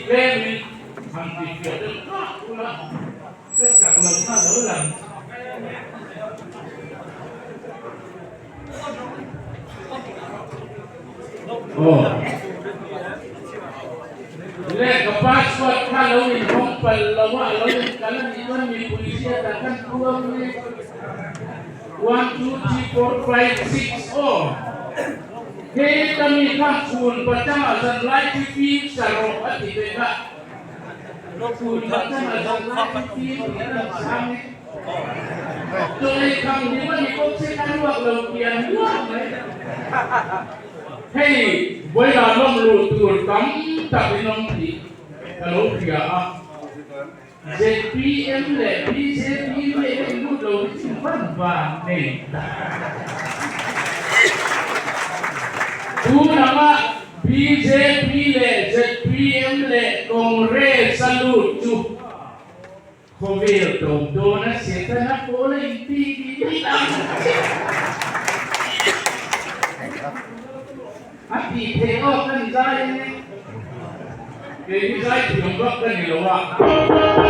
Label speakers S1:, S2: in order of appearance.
S1: tlemin han ti fiah deuh hlak ula ka chak lohna a lo lang. Aw. Le ka password kha lo inhawng palh lo a, a lo inkal a nih chuan mipui hriatah khan puang e. One, two, three, four, five, six, aw. Hei ka mi kha chhun pachanga zan lai thi fim sa rawh a ti ve kha. Chhun pachanga zan lai thi fim tih a lang sang e. Chawlei kham hlim a ni bawk se ka ruak lo pian luah mai. Hei vawilah lawm luh tur tam tak in awm tih ka lo hria a. Zpm leh bjp mai a inlut lo hi chu van van nei ta. Tun anga bjp leh zpm leh Congress a lut chu Khawvel tawp dawn a Setana pawl a inti tih mai ang che. A tih theih awk ka ni zai eng e. Kei hi zai thiam vak ka ni lo a.